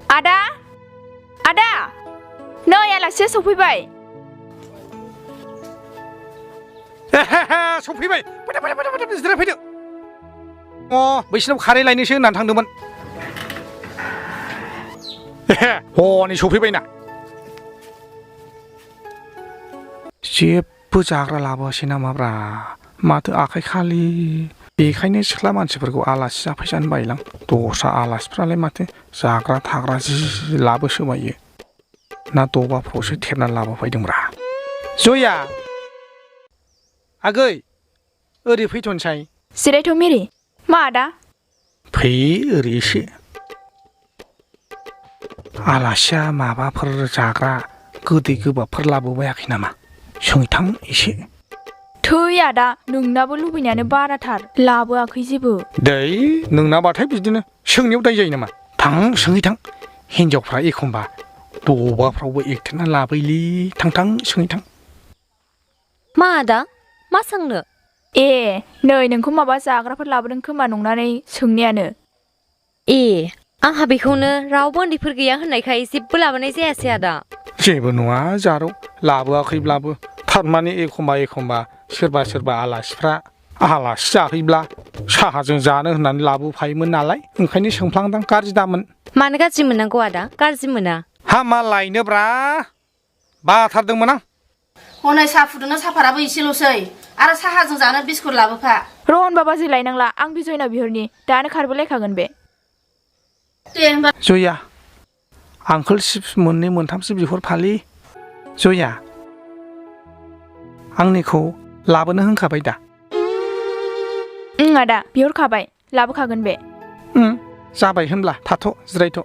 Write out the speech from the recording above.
आदा आदा नै आलासिया सफैबाय सफैबाय जिराय फैदो बैसिनाव खारै लायनोसो होननानै थांदोंमोन हनै सफैबायना जेबो जाग्रा लाबोआसै नामाब्रा माथो आखाइ खालि बेखायनो सिख्ला मानसिफोरखौ आलासि जाफैजानो बायलां दस्रा आलासिफ्रालाय माथो जाग्रा थाग्रा जि लाबोसोमायो ना दबाफ्रावसो थेरनानै लाबोफैदोंब्रा जया आगै ओरै फैथ'नोसै जिरायथ' मेरि मा आदा फै ओरै एसे आलासिया माबाफोर जाग्रा गोदै गोबाबफोर लाबोबायाखै नामा सोंथां एसे थै आदा नोंनाबो लुबैनायानो बाराथार लाबोआखै जेबो दै नोंनाबाथाय बिदिनो सोंनायाव दाय जायो नामा थां सोंहै थां हिनजावफ्रा एखमबा दबाफ्रावबो एकथेना लाबोयोलै थां सोंहै थां मा आदा मा सोंनो ए नै नोंखौ माबा जाग्राफोर लाबोदों खोमा नंनानै सोंनायानो ए आंहा बेखौनो रावबो उन्दैफोर गैया होननायखाय जेबो लाबोनाय जायासै आदा जेबो नङा जारौ लाबोआखैब्लाबो थारमाने एखमबा सोरबा आलासिफ्रा आलासि जाफैब्ला साहाजों जानो होननानै लाबोफायोमोन नालाय ओंखायनो सोंफ्लांदां गाज्रि दामोन मानो गाज्रि मोननांगौ आदा गाज्रि मोना हा मा लायनोब्रा बाथारदोंमोन आं हनै साहा फुदुंनो साफाराबो एसेल'सै आरो साहाजों जानो बिस्कुट लाबोफा रहन बाबा जै लायनांला आं बिजयनाव बिहरनि दानो खारबोलायखागोन बे दे होनबा जया आंकोल चिप्स मोननै मोनथामसो बिहरफालि जया आंनिखौ लाबोनो होनखाबाय दा आदा बिहरखाबाय लाबोखागोन बे जाबाय होनब्ला थाथ' जिरायथ'